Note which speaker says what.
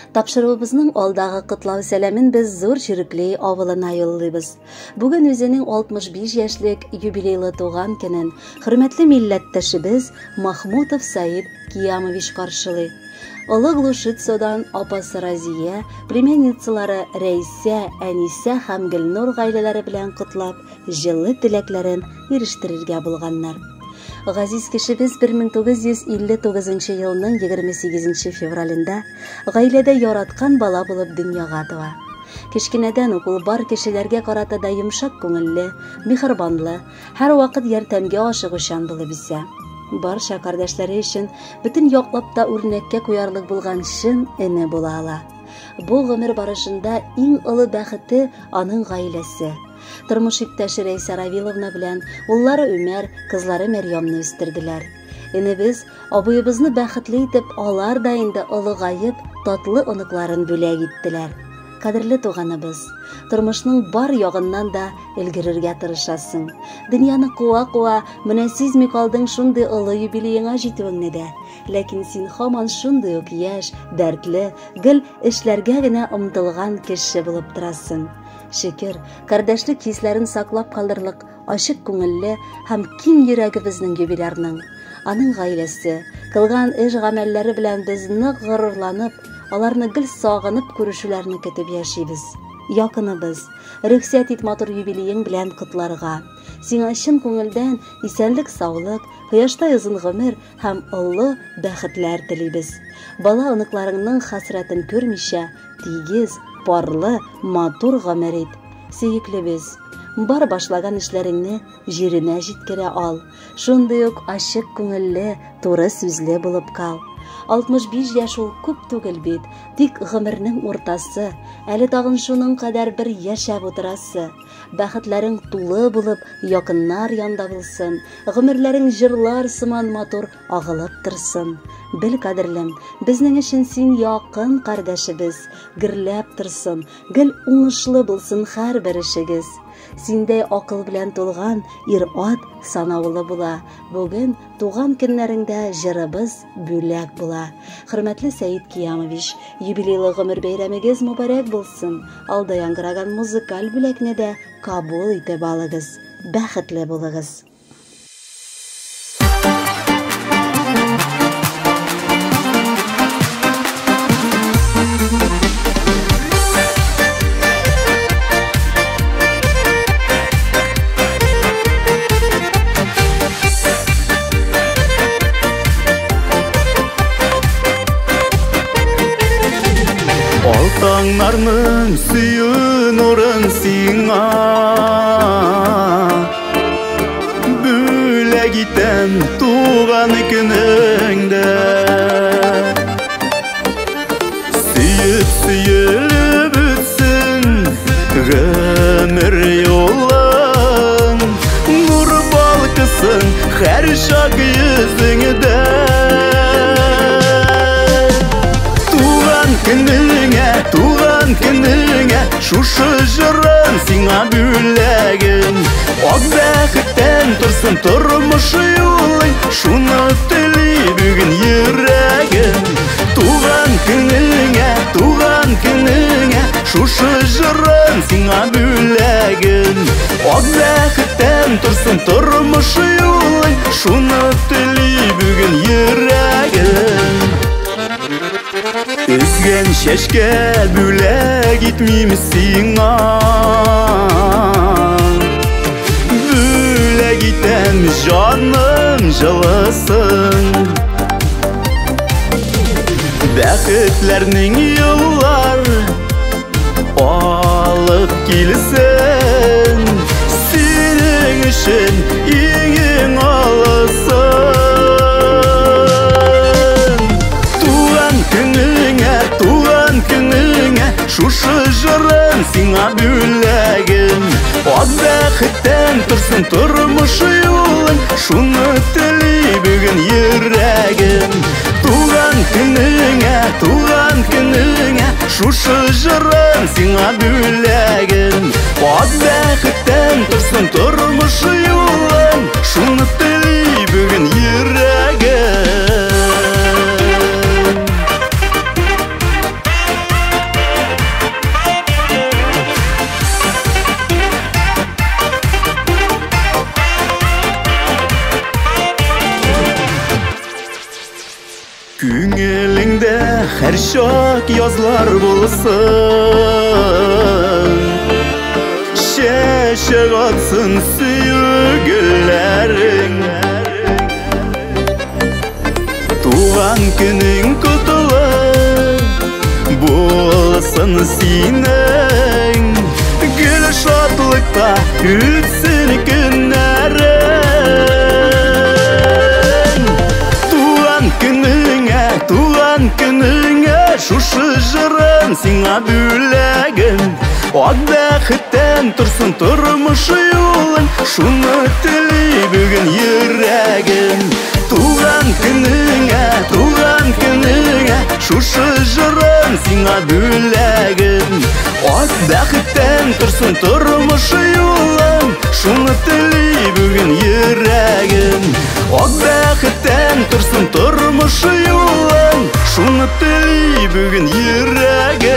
Speaker 1: Тапшыруыбызның алдагы котлау сәламен без Зур Чирекли авылына юллыйбыз. Бүген үзенең 65 яшьлек юбилейлы туган көнен хөрмәтле милләттәшебез Махмутов Саид Киямович каршылый. Олы Глушицадан апасы Разия, племянницалары Рәйсә, Әнисә һәм Гөлнур гаиләләре белән котлап, җылы теләкләрен ирештерергә булганнар. Газиз кешебез 1959 елның 28 февралендә гаиләдә яраткан бала булып дөньяга туа. Кечкенәдән үк ул бар кешеләргә карата да йомшак күңелле, миһербанлы, һәрвакыт ярдәмгә ашыгучан булып үсә. Барча кардәшләре өчен бөтен яклап та үрнәккә куярлык булган чын эне була ала. Бу гомер барышында иң олы бәхете аның гаиләсе. Тормыш иптәше Рәйсә Равиловна белән уллары Өмәр, кызлары Мәрьямне үстерделәр. Энебез, абыебызны бәхетле итеп, алар да инде олыгаеп, татлы оныкларын бүләк иттеләр. Кадерле туганыбыз, тормышның бар ягыннан да өлгерергә тырышасың. Дөньяны куа-куа, менә сизми калдың шундый олы юбилееңа җитүеңне дә. Ләкин син һаман шундый ук яшь, дәртле, гел эшләргә генә омтылган кеше булып торасың. Шөкер, кардәшлек хисләрен саклап калырлык ачык күңелле һәм киң йөрәгебезнең юбилярның. Аның гаиләсе, кылган эш гамәлләре белән без нык горурланып, аларны гел сагынып күрешүләрне көтеп яшибез. Якыныбыз, рөхсәт ит матур юбилеең белән котларга. Сиңа чын күңелдән исәнлек-саулык, кояштай озын гомер һәм олы бәхетләр телибез. Бала оныкларыңның хәсрәтен күрмичә, тигез, парлы, матур гомер ит. Сөеклебез, бар башлаган эшләреңне җиренә җиткерә ал. Шундый ук ачык күңелле, туры сүзле булып кал. 65 яшь ул күп түгел бит, тик гомернең уртасы, әле тагын шуның кадәр бер яшәп утырасы. Бәхетләрең тулы булып, якыннар янда булсын, гомерләрең җырлар сыман матур агылып торсын. Бел, кадерлем, безнең өчен син якын кардәшебез, гөрләп торсын, гел уңышлы булсын һәрбер эшегез. Синдәй акыл белән тулган ир-ат санаулы була. Бүген туган көннәреңдә җырыбыз бүләк була. Хөрмәтле Сәид Киямович, юбилейлы гомер бәйрәмегез мөбарәк булсын. Алда яңгыраган музыкаль бүләкне дә кабул итеп алыгыз. Бәхетле булыгыз.
Speaker 2: Таңнарның сөю нурын сиңа бүләк итәм туган көнеңдә. Сөеп сөелеп үтсен гомер юлың, нур балкысын һәр чак йөзеңдә. Туган көнеңә, туган көнеңә, шушы җырым сиңа бүләгем. Ак бәхеттән торсын тормыш юлың, шуны тели бүген йөрәгем. Туган көнеңә, туган көнеңә, шушы җырым сиңа бүләгем. Ак бәхеттән торсын тормыш юлың, шуны тели бүген йөрәгем. Өзгән чәчкә бүләк итмим сиңа, бүләк итәм җаным җылысын. Бәхетләрнең юллар алып килсен, синең өчен иң алысын. Туган көнеңә, туган көнеңә, шушы җырым сиңа бүләгем. Ак бәхеттән торсын тормыш юлың, шуны тели бүген йөрәгем. Туган көнеңә, туган көнеңә, шушы җырым сиңа бүләгем. Ак бәхеттән торсын тормыш юлың, шуны тели бүген йөрәгем. Күңелеңдә һәрчак язлар булсын, чәчәк атсын сөю гөлләрең. Туган көнең котлы булсын синең, гел шатлыкта үтсен көннәрең. Туган көнеңә, туган көнеңә, шушы җырым сиңа бүләгем. Ак бәхеттән торсын тормыш юлың, шуны тели бүген йөрәгем. Туган көнеңә, туган көнеңә, шушы җырым сиңа бүләгем. Ак бәхеттән торсын тормыш юлың, шуны тели бүген йөрәгем. Ак бәхеттән торсын тормыш юлың, шуны тели бүген йөрәгем.